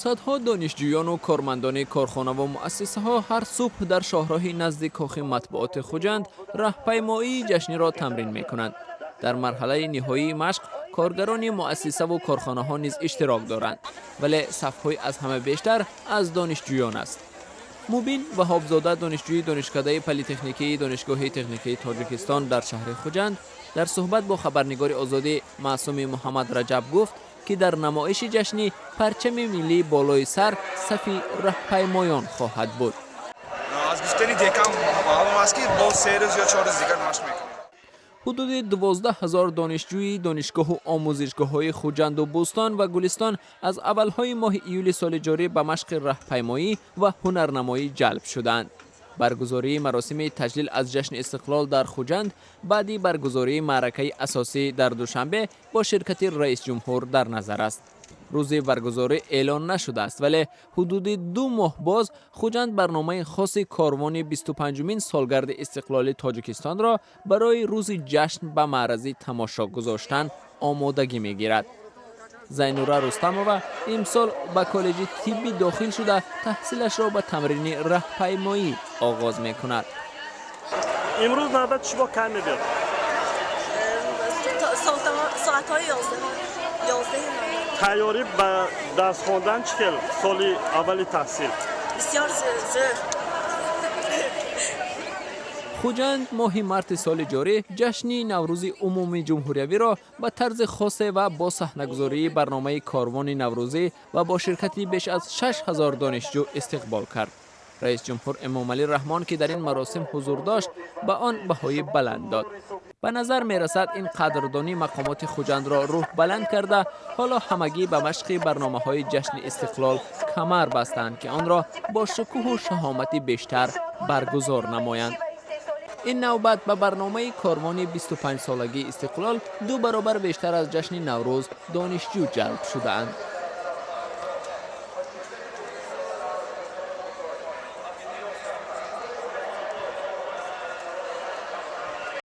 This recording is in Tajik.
Садҳо донишҷӯёну кормандони корхонаву муассисаҳо ҳар субҳ дар шоҳроҳи назди кохи матбуоти Хуҷанд раҳпаймоии ҷашниро тамрин мекунанд. Дар марҳалаи ниҳоии машқ коргарони муассисаву корхонаҳо низ иштирок доранд, вале сафҳои аз ҳама бештар аз донишҷӯён аст. Мубин Ваҳобзода, донишҷӯи Донишкадаи политехникии Донишгоҳи техникии Тоҷикистон дар шаҳри Хуҷанд, дар суҳбат бо хабарнигори Озодӣ Маъсуми Муҳаммад Раҷаб гуфт, ки дар намоиши ҷашнӣ парчами миллӣ болои сар сафи раҳпаймоён хоҳад буд. Аз гуфтани декан маълум аст, ки боз 3 рӯз ё 4 рӯз дигар машқ мекунем. Ҳудуди 12 000 донишҷӯи донишгоҳу омӯзишгоҳҳои Хуҷанду Бӯстон ва Гулистон аз аввалҳои моҳи июли соли ҷорӣ ба машқи раҳпаймоӣ ва ҳунарнамоӣ ҷалб шуданд. Баргузории маросими таҷлил аз ҷашни истиқлол дар Хуҷанд баъди баргузории маъракаи асосӣ дар Душанбе бо ширкати раисҷумҳур дар назар аст. Рӯзи баргузорӣ эълон нашудааст, вале ҳудуди 2 моҳ боз Хуҷанд барномаи хоси корвони 25-умин солгарди истиқлоли Тоҷикистонро барои рӯзи ҷашн ба маъраз тамошо гузоштан омодагӣ мегирад. Зайнура Рустамова имсол ба коллеҷи тиббӣ дохил шуда, таҳсилашро ба тамрини раҳпаймоӣ оғоз мекунад. Имрӯз навбати шумо кай мебиёд? Соатҳои 11. Тайёрӣ ба дарс хондан чӣ хел, соли аввали таҳсил? Бисёр зӯр. Хуҷанд моҳи марти соли ҷорӣ ҷашни Наврӯзи умумии ҷумҳуриявиро ба тарзи хосе ва бо саҳнагузории барномаи корвони наврӯзӣ ва бо ширкати беш аз 6000 донишҷӯ истиқбол кард. Раисҷумҳур Эмомалӣ Раҳмон, ки дар ин маросим ҳузур дошт, ба он баҳои баланд дод. Ба назар мерасад, ин қадрдонӣ мақомоти Хуҷандро рӯҳ баланд карда, ҳоло ҳамагӣ ба машқи барномаҳои ҷашни истиқлол камар бастанд, ки онро бо шукӯҳу шаҳомати бештар баргузор намоянд. Ин навбат ба барномаи корвони 25-солагии истиқлол ду баробар бештар аз ҷашни Наврӯз донишҷӯ ҷалб шудаанд.